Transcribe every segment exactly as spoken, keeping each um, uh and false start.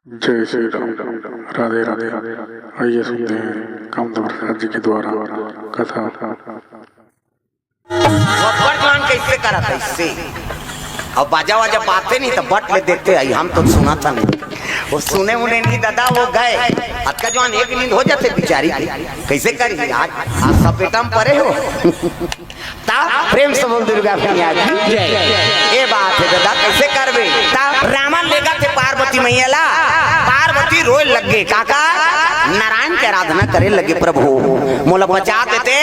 जय श्री राम। राधे राधे। आइए सुनते हैं कामदेव प्रसाद जी के द्वारा कथा। अब्बड़ जवान कैसे करत है इससे? अब बाजा वाजा बाते नहीं तो बट ले देते आई, हम तो सुना था नहीं। वो सुने उन्हें नहीं दादा, वो गए। अतका जवान एक नींद हो जाते बिचारी की। कैसे करी आज? आज सपेटा में परे हो। ता प्रेम से बोल दुर्गा मैया की जय। ये बात है दादा, कैसे करबे? ता रावण लेगा थे पार्वती मैया ला, पार्वती रोए लग गए, काका नारायण की आराधना करे लगे, प्रभु मोला बचा देते,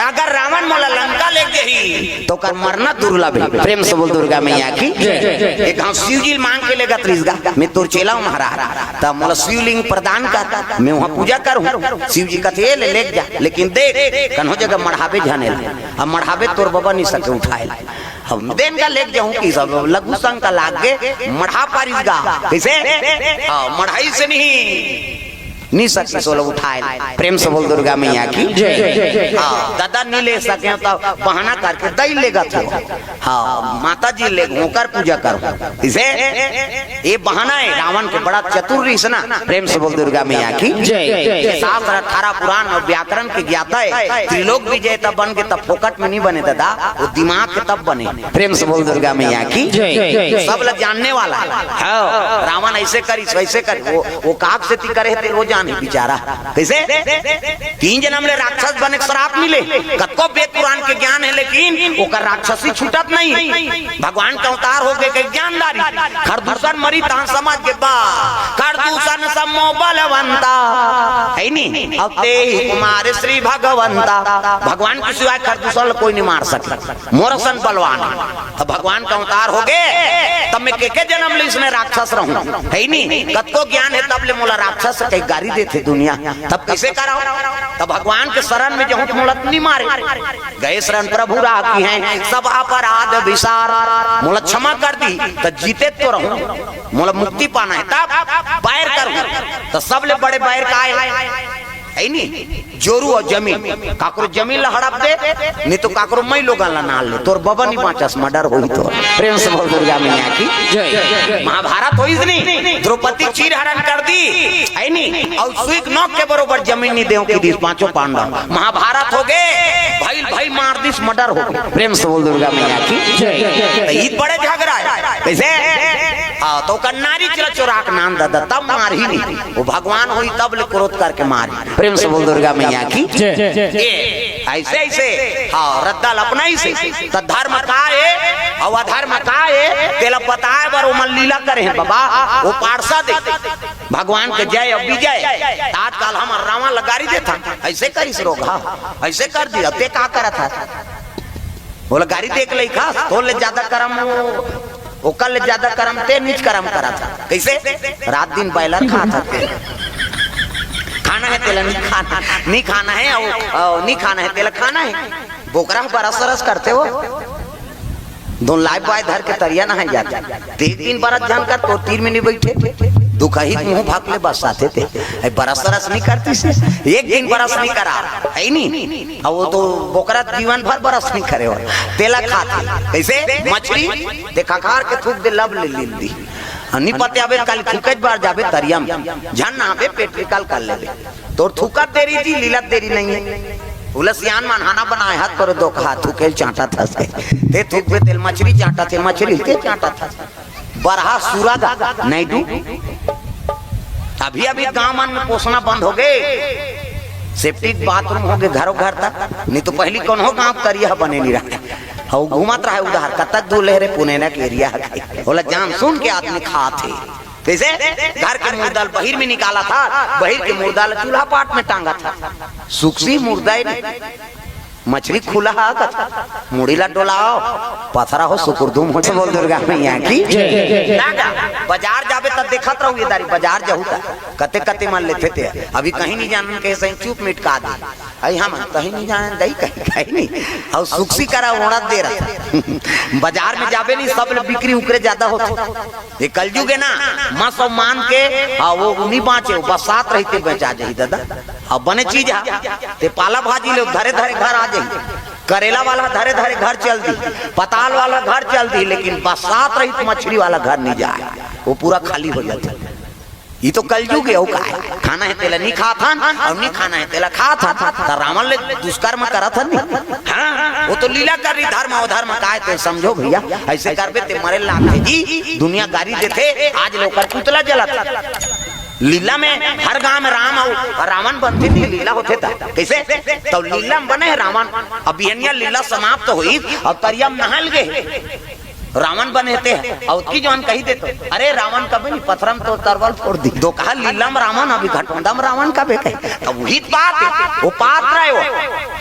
अगर रावण मोला लंका ले गई तो कर मरना दुर्लभ है। प्रेम से बोल दुर्गा मैया की जय। एक हम शिव जी मांग के लेगत रिसगा, मैं तोर चेला हूँ महाराज, तब मोला शिवलिंग प्रदान कर, मैं वहाँ पूजा करूँ। शिव जी कथे ले लेके जा, लेकिन देख कन्हो जगह मढ़ाबे झने ला। अब मढ़ाबे तोर बबा नहीं सके उठाए ला। हम देन का लेके जाऊँ कि सब लघु शंका लाग के मढ़ा पारिस गा। कैसे? हाँ, मढ़ाई से नहीं, नहीं सके सोला उठाए ला। प्रेम से बोल दुर्गा मैया की जय। हाँ, दादा नहीं ले सके तो बहाना करके दई लेगा थे। हाँ, माता जी ले होकर पूजा करो। इसे ये बहाना है रावण के, बड़ा चतुर रहिस ना। प्रेम से बोल दुर्गा मैया की जय। शास्त्र अठारह पुराण और व्याकरण के ज्ञाता है। त्रिलोक विजेता बन के तब फोकट में नहीं बने दादा, वो दिमाग के तब बने। प्रेम से बोल दुर्गा मैया की जय। सब ला जानने वाला है। हाँ, रावण ऐसे करिस वैसे करिस, वो वो काग से ती करे है, वो जाने बेचारा। कैसे? तीन जन्म ले राक्षस बने के श्राप मिले। कतको वेद पुराण के ज्ञान है लेकिन ओकर राक्षसी छूटत नहीं। भगवान के अवतार हो गए के ज्ञानदारी। खरदूषण मरी तहाँ समझ के बा, खरदूषण समो बलवंता, है नी? अब ते ही कुमार श्री भगवंता। भगवान के सिवाय खरदूषण ला कोई नहीं मार सके, मोर असन बलवान है। अब भगवान का अवतार हो गए, तब मैं के के जन्म ले इसने राक्षस रहूं, है नी? कतको ज्ञान है तब ले मोला राक्षस कही गारी देथे दुनिया, तब कैसे कराओ? तब भगवान के शरण में जहूं तो मोला नहीं मारे। गए शरण प्रभु राखी हैं सब अपराध विसार, मोला क्षमा कर दी तो जीते तो रहूं, मोला मुक्ति पाना है तब बैर करूं। तो सबले बड़े बैर का है, है नी? जोरू और जमीन। काकरो जमीन ला हड़प दे, नहीं तो काकरो मई लोगन ला नाल ले। तोर बबा नहीं बाँचस, मर्डर होई तो। प्रेम से बोल दुर्गा मैया की जय। महाभारत होइस नहीं, द्रौपदी चीर हरण कर दी, है नी? और सुई के नोक के बरोबर जमीन नहीं देव की दिस पांचों पांडव। महाभारत हो गए, भइल भइल मार दिस, मर्डर हो गए। प्रेम से बोल दुर्गा मैया की जय। तो ईद बड़े झगड़ा है। कैसे? हाँ, तो ओकर नारी चला चोरा के नान दादा, तब मार ही नहीं। वो भगवान होई तब ले क्रोध करके मार। प्रेम से बोल दुर्गा मैया की जय। ए, ऐसे ऐसे, हाँ, रद्दा ल अपनाइस हे। त धर्म का हे अउ अधर्म का हे, तेला बताए बर ओमन लीला करे हे बाबा। वो पार्षद हे, भगवान के जय अउ विजय। आजकल हमर रावण ल गारी देथन, ऐसे करिस रोगहा, ऐसे कर दिया, ते का करत हस? बोला गारी देख लइका, तोर ले ज्यादा करम, ओकर ले ज्यादा करम ते नीच करम करत हस। कैसे? रात दिन बॉयलर खात हस ते। खाना हे तेला नहीं खाना, नहीं खाना हे, अउ, अउ, नहीं खाना हे तेला खाना हे। बोकरा ह बरस सरस करथे वो। दोन लाइफ बॉय धर के तरिया नहाए जाथे। ते एक दिन बरस झन कर, तोर तीर में नहीं बैठे। दुखही मुंह भाग ले बस आथे ते। ए, बरस सरस नहीं करतिस। एक दिन बरस नहीं करा, हे नी? अउ वो तो बोकरा जीवन भर बरस नहीं करे हो। तेला खाथे। कैसे? मछली ते खखार के थूक दे, लब ले लील दी। अउ नहीं पते आबे, काली थूकेच बार जाबे तरिया में। झन नहाबे, पेट निकाल कर लेबे। तोर थूकत देरी जी, लीलत देरी नहीं हे। उला सियान मन हाना बनाए हस, तोर दोकहा थूकेल चांटत हस। ते थूकबे तेल मछली चांटत हे, मछली ते चांटत हस। बरहा सुरग नैडू। अभी अभी गांव मन में पोसना बंद हो गए, सेप्टिक बाथरूम हो गए घरों घर तक। नहीं तो पहली कोनो गांव तरिया बने नहीं रहा, अउ घूमत रहे उधार, कतक दूर ले रे पुनेना के एरिया हे। ओला जान सुन के आदमी खात हे। कैसे? घर के मुर्दा ल बहिर में निकालत हस, बहिर के मुर्दा ल चूल्हा पाट में टांगत हस। सुकसी मुर्दा हे नहीं। मछली खुला हा कथा, मुड़ी ला डोलाओ, पथरा हो सुकुरदुम हो। बोल दुर्गा मैया की जय। दादा, बाजार जाबे त देखत रहू ये दारी, बाजार जाहू त कते कते मन लेथे ते। अभी कहीं नहीं जानन के सही चुप मिटका दे। अई हम कहीं नहीं जानन दई कहीं, कहीं नहीं। अउ सुकसी करा ओढ़त दे रहा। बाजार में जाबे नहीं, सब ले बिक्री उकरे ज्यादा होथे। ये कलजुग हे ना, मस अउ मान के, हाँ, वो नहीं बाँचे, वो बरसात रहिते बेचा जाही दादा। अब बने चीज हे, ते पाला भाजी ले धरे धरे घर आ जाही। करेला वाला धरे धरे घर चल दी, पताल वाला घर चल दी, लेकिन बरसात रहित मछली वाला घर नहीं जाए, वो पूरा खाली हो जाथे। ये तो कलयुग हे, अउ काय? खाना हे तेला नी खात हन, अउ नी खाना हे तेला खात हन। त रावण ले दुष्कर्म करत हन नी? हाँ, वो तो लीला कर रही, धर्म अधर्म काय ते समझो भैया। ऐसे करबे ते मरे लागथे जी, दुनिया गारी देथे। आज ले ओकर पुतला जलत हे। लीला में हर गांव में राम अउ रावण बनथे नी, लीला होथे त। कैसे? तो लीला में बने हे रावण, अब बिहनिया लीला समाप्त होई अउ तरिया में नहाल गे। रावण बने ते हे, अउ ओतकी जवान कही देथे, "अरे रावण कबे नी, पथरा म तो तरवल फोर दी।" तो कहा लीला में रावण, अभी घटोंदा में रावण कबे कहे। त उही बात हे, वो पात्र हे वो।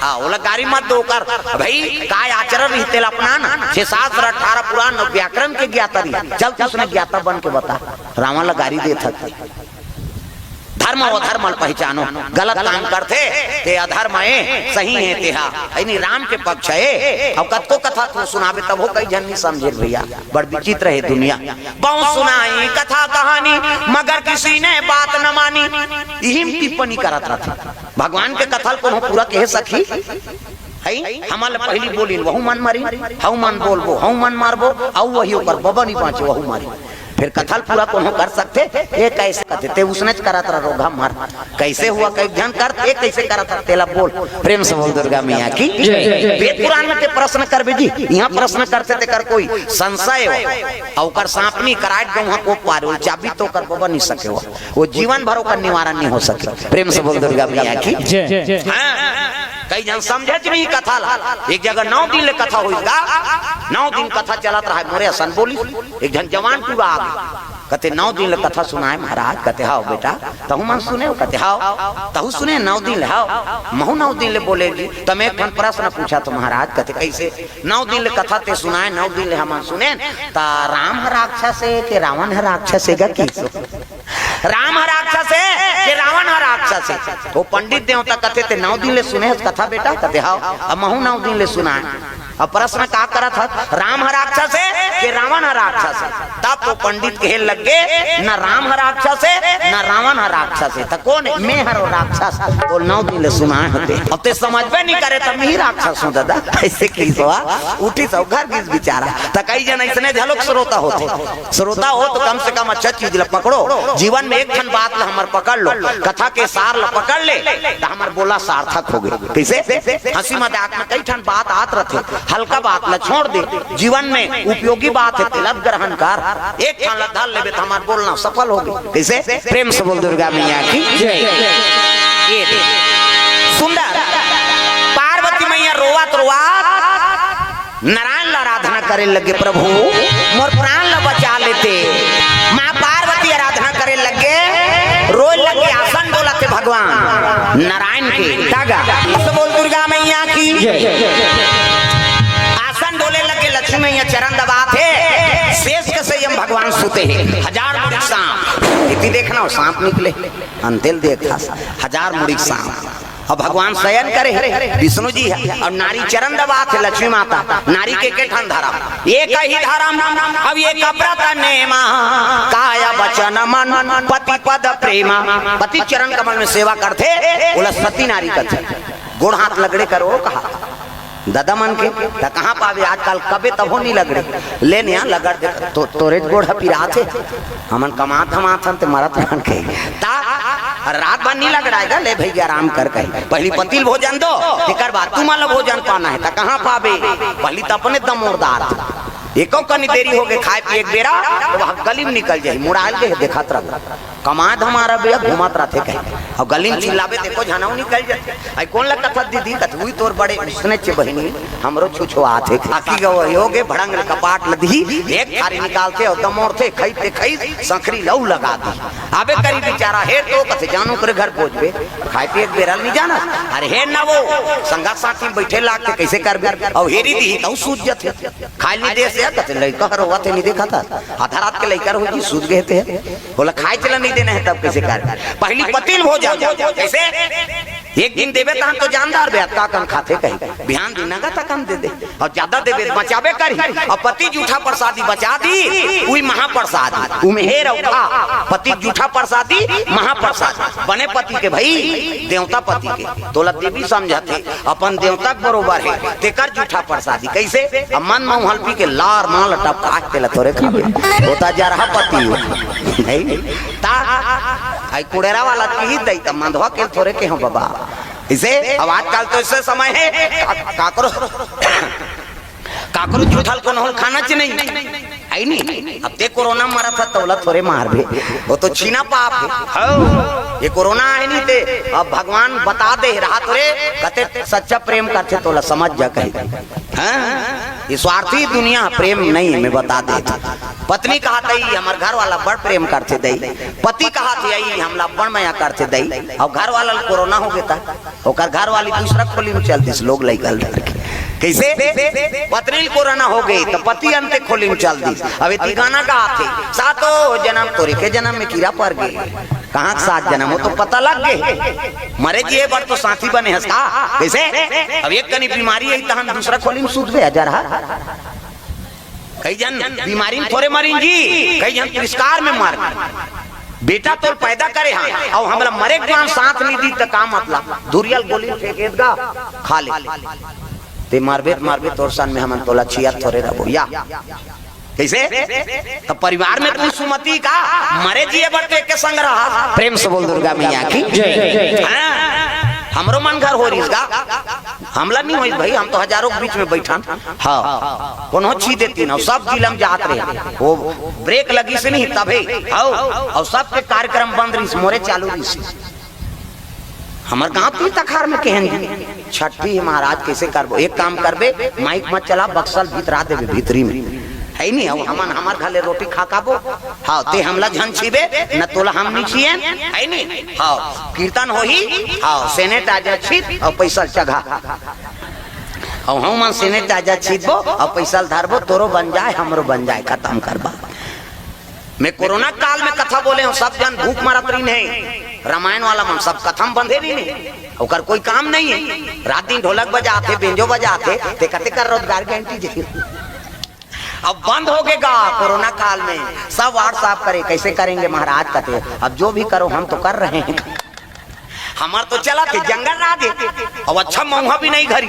हाँ, ओला गारी मत दो कर। भाई, काय आचरण रही तेला अपना ना। छह शास्त्र, अठारह पुराण, व्याकरण के ज्ञाता रही। चल, तैं उसने ज्ञाता बन के बता। रावण ला गारी देत हस। धर्म अधर्म ल पहिचानो, गलत काम करथे ते अधर्म हे, सही हे तेहा। अइनी राम के पक्ष हे। अउ कतको कथा तो सुनाबे तभो कई झन नी समझे भैया, बड़ विचित्र हे दुनिया। बहुत सुनाई कथा कहानी मगर किसी ने बात न मानी। इही म टिप्पणी करत रथे। भगवान के कथा ल कोनो पूरा कहे सकही? हई, हमन ल पहिली बोलिन, वहू मन मरिन, हऊ मन बोलबो, हऊ मन मारबो, अऊ वही ओकर बबा नी बाँचे, वहू मरिन। फिर कथा ल पूरा कोनो कर सकथे? ये कैसे कथे? ते उसनेच करत रह रोगहा मर। कैसे हुआ? कई झन कर, ये कैसे करत रह? तेला बोल। प्रेम से बोल दुर्गा मैया की। जय। वेद पुराण में ते प्रश्न करबे जी, इहाँ प्रश्न करथे तेकर कोई संशय हो, अउ ओकर साँपनी कराट गौहा को पार हो, चाबी तो ओकर बबा नी सके हो, वो जीवन भर ओकर निवारण नी हो सके। प्रेम से बोल दुर्गा मैया की। जय। हाँ। कई झन समझे च नहीं कथा ला। एक जगह नौ दिन ले कथा होइस गा, नौ दिन कथा चलत रहा, मोरे असन बोलिस। एक झन जवान टूरा आगे, कथे, "नौ दिन ले कथा सुनाए महाराज?" कथे, "हव बेटा।" "तहू मन सुने?" कथे, "हव।" "तहू सुने नौ दिन ले?" "हव।" "महू नौ दिन ले बोले जी।" "त मैं एक ठन प्रश्न पूछत हँव महाराज।" कथे, "कइसे?" "नौ दिन ले कथा ते सुनाए, नौ दिन ले हमन सुनेन, त राम ह राक्षस हे के रावण ह राक्षस हे गा?" कहिस। राम ह राक्षस हे के रावण ह राक्षस हे? वो पंडित देवता कथे, "ते नौ दिन ले सुने हस कथा बेटा?" कथे, "हव।" "अब महू नौ दिन ले सुनाए।" अब प्रश्न का करत हस, "राम ह राक्षस हे के रावण ह राक्षस हे?" तब तो पंडित कहे लग गे, "न राम ह राक्षस हे, न रावण ह राक्षस हे, त कोन हे?" "मैं हरँव राक्षस।" "बोल, नौ दिन ले सुनाए हस ते, अब ते समझबे नी करे, त मैं ही राक्षस हँव दादा।" अइसे कहिस, उठिस अउ घर गिस बिचारा। त कई झन अइसने घलोक श्रोता होथे। श्रोता हो तो कम से कम अच्छा चीज ला पकड़ो। जीवन में एक ठन बात ला हमर पकड़ लो, कथा के सार ला पकड़ ले, त हमर बोला सार्थक होगे। कइसे? हँसी मजाक में कई ठन बात आत रथे, हल्का बात ला छोड़ दे, जीवन में उपयोगी बात हे, तेला ग्रहण कर। एक ठन ला धर लेबे त हमर बोलना सफल होगे। कइसे? प्रेम से बोल दुर्गा मैया की। जय। ये दे। सुंदर। पार्वती मैया रोवत रोवत नारायण ला आराधना करे लगे, "प्रभु, मोर प्राण ला बचा ले ते।" माँ पार्वती आराधना करे लगे, रोए लगे, आसन डोलत हे भगवान नारायण के। तागा। तो बोल दुर्गा मैया की। जय। आसन डोले लगे, लक्ष्मी मैया चरण दबात हे, शेष के संयम भगवान सुते हे। हजार मुड़ी सांप, इति देखना हो, सांप निकले, अंतेल देखा, हजार मुड़ी सांप। अब भगवान शयन करे हे, विष्णु जी हे, अउ नारी चरण दबात हे, लक्ष्मी माता। नारी के के ठन धरम? एक ही धरम, अब एक व्रत नेमा, काय वचन मन पति पद प्रेमा। पति चरण कमल में सेवा करथे, ओला सती नारी कथे। गोड़ हाथ लगड़े करो कहा। ददा मन के, त कहाँ पाबे आजकल, कबे तभो नी लगड़े। ले निया लगड़ दे, तो, तोरे गोड़ ह पिरात हे। हमन कमात धमात हन ते मरत रहन कही। त रात भर नी लगड़ाय गा, ले भइया आराम कर कही। पहिली पति ल भोजन दो, तेकर बाद तुमन ल भोजन पाना हे, त कहाँ पाबे? पहिली त अपने दमोरदार। एको कनी देरी होगे खाय पिये के बेरा, त वहाँ गली में निकल जाही, मुड़ायल गे हे, देखत रह। कमाय धमाय रबे, घूमत रथे कही। अउ गली में चिल्लाबे, त एको झन अउ निकल जाथे। अई कोन ला कथस दीदी? कथे, "उई तोर बड़े उसने चे बहिनी, हमरो छुछुआत हे।" आकी गवई होगे, भड़ंग ले कपाट ल दिही, एक थारी निकालथे अउ दमोरथे, खई ते खई, संखरी ल अउ लगा दिही। आबे करी बिचारा, हेर तो कथे, "जानो करे घर पहुँचबे, खाय पिये के बेरा ल नी जाना।" अरे हेर ना वो, संगा साथी में बइठे लागथे, कइसे करबे? अउ हेरी दिही, त अउ सूझ जथे। खाय ल नी देस या, कथे, "लइका ह रोवत हे, नी देखत हस? आधा रात के लइका रोही, सूत गे हे ते।" बोला, "खाय ल नी देना हे, तब कइसे कर?" पहिली पति ल भोजन, कइसे? एक दिन देबे तहन तो जानदार बे, अतका कन खाथे कही, बिहान दिन नगद अकन दे दे, अउ जादा देबे त बचाबे करही। अउ पति जूठा परसादी बचा दी, उही महापरसादी, उमे हेर अउ खा। पति जूठा परसादी, महापरसादी, बने पति के भई, देवता पति के, तोला देवी समझत हे, अपन देवता के बरोबर हे, तेकर जूठा परसादी। कइसे? अब मन मउहा ल पी के लार माल टपका के तेला थोरे खाबे, ओ त जरहा पति हो। नहीं, नहीं। ता, आई कुड़ेरा वाला की ही दई, त मंदवा के थोरे के हो बाबा। इसे, अब आजकल तो इसे समय हे, का-, काकरो, काकरो जूठा ल कोनो ल खाना च नहीं। आई नहीं, अब ते कोरोना मरत ह, तोला थोरे मारबे, ओ तो छीना पाप हे। हौ, ये कोरोना हे नहीं ते, अब भगवान बता दे रहा थोरे, कते सच्चा प्रेम करथे तोला समझ जा कही। हाँ, ये स्वार्थी दुनिया, प्रेम नहीं हे, मैं बता देत हँव। पत्नी कहत हे, "हमर घर वाला बड़ प्रेम करथे दई।" पति कहत हे, "हमला बड़ मया करथे दई।" अउ घर वाला ल कोरोना हो गे त ओकर घर वाली दूसरा खोली में चल दिस, लोग लइका ल धर के। कइसे? पत्नी ल कोरोना हो गे त पति अंते खोली में चल दिस। अब एती गाना गात हे, "सातो जनम तोरे के जनम में कीरा पर गे।" कहाँ के सात जनम, ओ तो पता लग गे। मरे जिए बर तो साथी बने हस का? कइसे? अब एक कनी बीमारी आई तहन दूसरा खोली में सूतबे, अजर हा। कई झन बीमारी में थोरे मरिन जी, कई झन तिरस्कार में मर गे। बेटा तोर पैदा करे हा, अउ हमला मरे के बाद साथ नइ दी त का मतलब? धुरिया ल गोली फेंक देत गा, खा ले। ते मरबे त मरबे, तोर सन में हमन तोला छियत थोरे रहबो या। कइसे? त परिवार में तू सुमति का, मरे जिए बर तो एके संग रहा। प्रेम से बोल दुर्गा मैया की जय। हाँ, हमरो मन घर हो रिस गा, हमला नइ होइस भई, हम तो हजारों के बीच में बइठन। हाँ, कोनो छी देती ना, सब जिला में जात रहे, ओ ब्रेक लगिस नहीं तभे। हाँ, अउ सबके कार्यक्रम बंद रहिस, मोरे चालू रहिस। हमर गांव तीर तखार में केहन जी? छट्ठी हे महाराज, कइसे करबो? एक काम करबे, माइक मत चला, बक्सा ल भीतरा देबे भीतरी में, हे नहीं? अउ हमन हमर घर ले रोटी खा खाबो। हाँ, ते हमला झन छीबे, न तोला हम नइ छियन, हे नहीं? हाँ, कीर्तन होही, हाँ, sanitizer छीत अउ पैसा ल चघा। अउ हमन sanitizer छीतबो अउ पैसा ल धरबो, तोरो बन जाए, हमरो बन जाए, खतम करबा। मैं कोरोना काल में कथा बोले हँव, सब झन भूख मरत रहिन हे, रामायण वाला मन सब कथा म बंधे रहिन हे, ओकर कोई काम नहीं हे। रात दिन ढोलक बजात हे, बेंजो बजात हे, ते कते कर रोजगार गारंटी जाही। अब बंद हो गे गा कोरोना काल में, सब WhatsApp करे, कैसे करेंगे महाराज कथे, अब जो भी करो हम तो कर रहे हैं। हमर तो चलत हे जंगल राज हे, अउ अच्छा मउहा बीन हे घरी।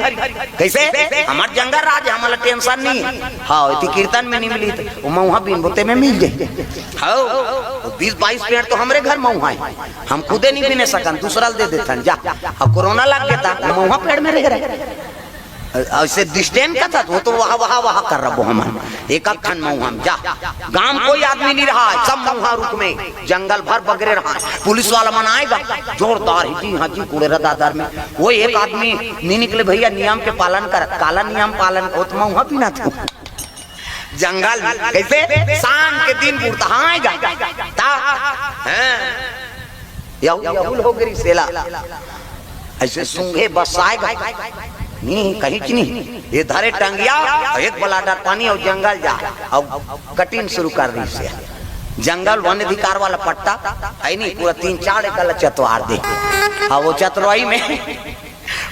कइसे? हमर जंगल राज हे, हमन ला tension नइ हे। हाँ, एती कीर्तन में नइ मिली त ओ मउहा बीनबो ते में मिल जाही। हाँ, ओ बीस बाईस पेड़ तो हमरे घर मउहा हे, हम खुदे नइ बीने सकन, दूसरा ल दे देथन जा। अब कोरोना लग गे त ओ मउहा पेड़ में रह रहे। अइसे distance का था, ओ तो वहा, वहा, वहा कर रबो हमन। एक, एक ठन मउहा में जा। गांव में कोई आदमी नइ रहा, सब मउहा रुख में, जंगल भर बगरे रहा। पुलिस वाला मन आए गा, जोरदार ही जी, हाँ जी, कुड़ेरा दादर में। ओ एक आदमी नइ निकले भइया, नियम के पालन कर, काला नियम पालन, ओ तो मउहा बीनत हे। जंगल में, कइसे? शाम के दिन बुड़ता, हाँ, आए गा। ता, हाँ। यहू, यहू हो गे रिस एला। अइसे सूंघे बस्साए गा। नहीं, कहीं च नहीं। ये धरे टंगिया, अउ एक बलाडर पानी अउ जंगल जा, अउ cutting शुरू कर दिस हे। जंगल वन अधिकार वाला पट्टा, हे नहीं, पूरा तीन चार एकड़ ला चतवार दे। अउ ओ चतरवाई में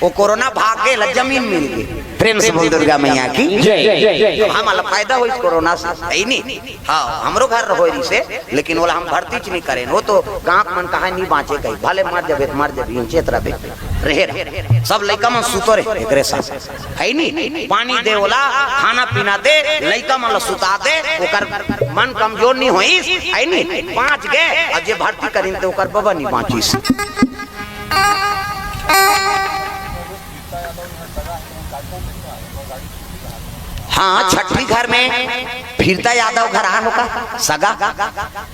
ओ कोरोना भाग गे, ला जमीन मिल गे। प्रेम से बोल दुर्गा मैया की जय। हमन ला फायदा होइस कोरोना से, हे नहीं? हाँ, हमरो घर होए रिस हे, लेकिन ओला हम भर्ती च नइ करेन। ओ तो गांव के मन कहा नइ बांचे कही, भले मर जबे त मर जबे, चेत रबे, रहे रहे। सब लइका मन सुतो रहे एकरे साथ, हे नहीं? पानी दे ओला, खाना पीना दे, लइका मन ला सुता दे, ओकर मन कमजोर नइ होइस, हे नहीं? बांच गे, अउ जे भर्ती करिन ते ओकर बबा नइ बांचिस। हाँ, छट्ठी घर में फिरता यादव घर आए हो का? सगा,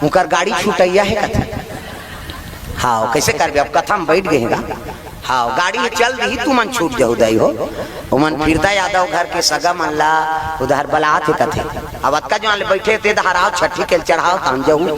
उनकर गाड़ी छुटइया हे कथे। हाँ, कइसे करबे? अब कथा में बइठ गे हे गा। हाँ, गाड़ी चल दिही, तुमन छूट जाहू दई हो। ओमन फिरता यादव घर के सगा मन ला उधर बलात हे कथे। अब अतका जुवान ले बइठे ते दहराव छट्ठी के चढ़ाव तान जाहू।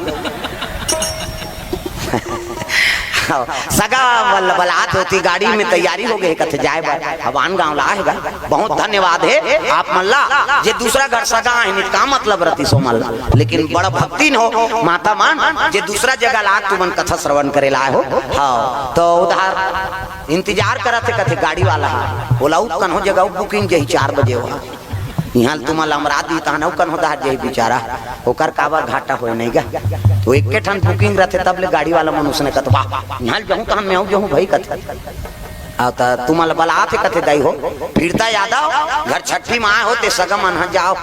सगा बल-, बलात होती, गाड़ी में तैयारी हो गई, कथे जाए बर, अब आन गाँव ला हे गा। बहुत धन्यवाद हे आप मन ला, जे दूसरा घर सगा हे, नित का मतलब रतिस ओमन ला। लेकिन बड़ भक्तिन हो माता मन, जे दूसरा जगह ला तुमन कथा श्रवण करे ला हो। हाँ, तो उधार इंतजार करत हे, कथे गाड़ी वाला हा, ओला कन्हो जगह booking जही चार बजे हो। इहाँ ले तुमन ला अमरात दी, तहाँ अउ कन्हो डहर जाही बिचारा, ओकर काबर घाटा होय नहीं गा। तो एके ठन booking रथे, तब ले गाड़ी वाला मन उसने कथे, "वाह, इहाँ ले जाहूँ, तहाँ मैं अउ जाहूँ भाई," कथे। अउ त तुमन ला बलात हे कथे, "दाई हो, फिरता यादव, घर छट्ठी माय हो, ते सगा मन ह जाओ।"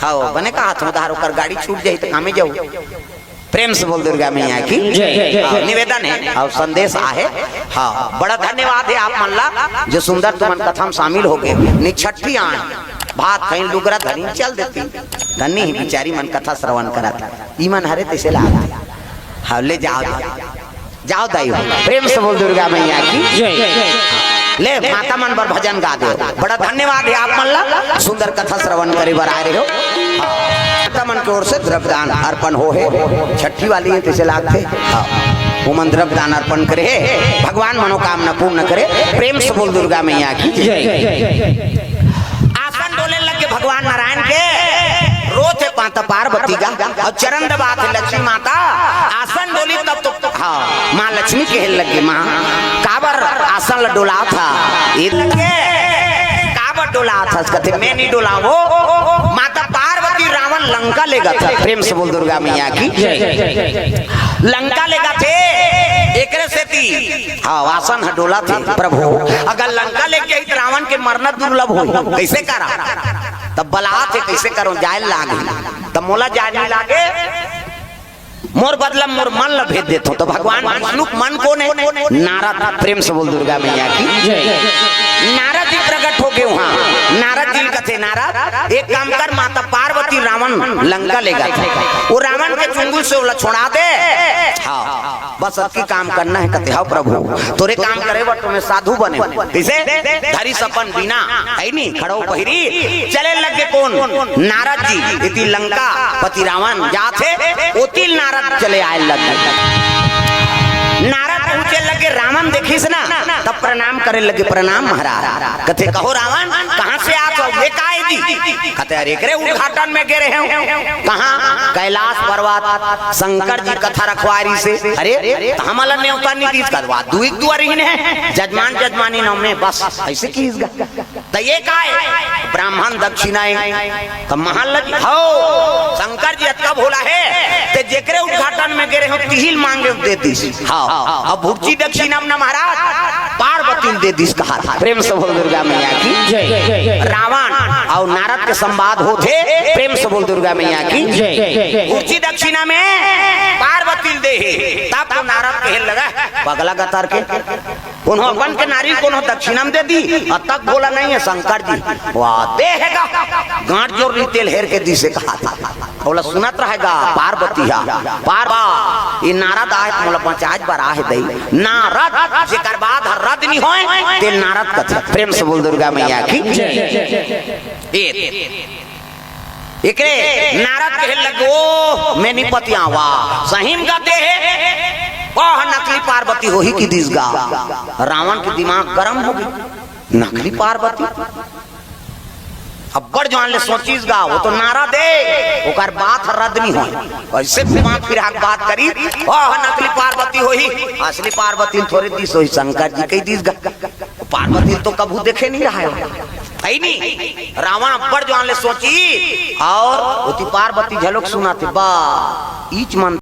हाँ, बने कहा तुम, उधार ओकर गाड़ी छूट जाही त कामे जाहू। प्रेम से बोल दुर्गा मैया की। जय। हाँ, निवेदन हे अउ संदेश आहे। हाँ, बड़ा धन्यवाद हे आप मन ला, जो सुंदर तुमन कथा में शामिल हो गए। निछट्ठी आन, भात खाइन, लुगरा धरिन चल देती। धन्य ही बिचारी मन कथा श्रवण करत। ई मन हरे तैसे ला आते। हाँ, ले जाओ, जाओ। जाओ दाई हो, प्रेम से बोल दुर्गा मैया की। जय। ले माता मन बर भजन गा दे। बड़ा धन्यवाद हे आप मन ला, सुंदर कथा श्रवण करे बर आए रहे हो। हाँ। माता मन के ओर से द्रव्यदान अर्पण हो हे, छट्ठी वाली हे, तैसे लागथे। हाँ। ओमन द्रव्यदान अर्पण करे हे, भगवान मनोकामना पूर्ण करे। प्रेम से बोल दुर्गा मैया की। जय। आसन डोले लगे भगवान नारायण के, रोथे माता पार्वती गा, अउ चरण दबाथे लक्ष्मी माता। आसन डोली तब तो, हाँ, माँ लक्ष्मी कहे लगे, "माँ, काबर आसन ल डोलाथस?" ए लगे, "काबर डोलाथस?" कथे, "मैं नहीं डोलावों।" माता पार्वती रावण लंका लेगथे। प्रेम से बोल दुर्गा मैया की। जय। लंका लेगथे, एकरे सेती हाँ, आसन ह डोलथे, प्रभु, अगर लंका लेके जाही त रावण के मरना दुर्लभ होही। कइसे करँव? तब बलाथे, कइसे करँव? जाए लागही। तब मोला जाए नहीं लागे, मोर बदला मोर मन ल भेज देथों। तो भगवान विष्णु के मन कोन हे? नारद। प्रेम से बोल दुर्गा मैया की। जय। नारद जी प्रकट हो गे उहाँ। नारद जी ल कथे, "नारद, एक काम कर, माता पार्वती रावण लंका लेगथे, वो रावण के चुंगुल से ओला छोड़ा दे।" हाँ। बस अतकी काम करना हे, कथे, "हव प्रभु, तोरे काम करे बर तो मैं साधु बने हँव।" कइसे? धरिस अपन बीना, हे नी, खड़उ पहिरी, चले लगे कोन? नारद जी। एती लंका पति रावण जाथे, ओती ल नारद चले आए लगे। नारद पहुँचे लगे, रावण देखिस ना, तब प्रणाम करे लगे, "प्रणाम महाराज।" कथे, "कहो रावण, कहाँ से आत हव? ये काय दी?" कथे, "अरे, एकरे उद्घाटन में गे रहेंव।" कहाँ? कैलाश पर्वत, शंकर जी कथा रखवाय रिहिसे। "अरे, त हमला नेवता नहीं दीस?" कथे, "वा, दुई दुआरी ने, जजमान जजमानी नाम में, बस अइसे किहिस गा।" त ये काय? ब्राह्मण दक्षिणा हे। त महल लगी, "हव, शंकर जी अतका भोला हे, ते जेकरे उद्घाटन में गे रहेंव, तिही ल मांगेंव दे दीस।" हाँ, अब भुर्जी दक्षिणा म ना महाराज, पार्वती ल दे दीस कहा। प्रेम से बोल दुर्गा मैया की। जय। रावण अउ नारद के संवाद होथे, प्रेम से बोल दुर्गा मैया की। जय। भुर्जी दक्षिणा में पार्वती ल दे हे, तब तो नारद कहे लगा, "पगला गतर के, कोनो अपन के नारी कोनो दक्षिणा म दे दी, अतक भोला नहीं हे शंकर जी।" वा, दे हे गा, गांठ जोर ली तेल हेर के दीसे कहा था। ओला सुनत रहे गा पार्वती हा, "पार्वा, ये नारद आहे त मोला बचाए बर आहे दई।" नारद, जेकर बात ह रद नहीं होय, ते नारद कथे। प्रेम से बोल दुर्गा मैया की। जय। ए, एकरे नारद कहे लगे, "ओ, मैं नहीं पतियावा, सही म गा दे हे, ओह नकली पार्वती होही कि दीस गा।" रावण के दिमाग गरम हो गे, "नकली पार्वती?" अब्बड़ जवान ले सोचिस गा, वो तो नारद हे, ओकर बात ह रद नहीं होय। अइसे दिमाग फिरा के बात करिस, "ओह नकली पार्वती होही, असली पार्वती ल थोरे दीस होही, शंकर जी कहि दीस गा।" पार्वती ल तो कभू देखे नहीं रहा हे, हे नी? रावण अब्बड़ जवान ले सोचिस अउ ओती पार्वती घलोक सुनथे, बा, इच मन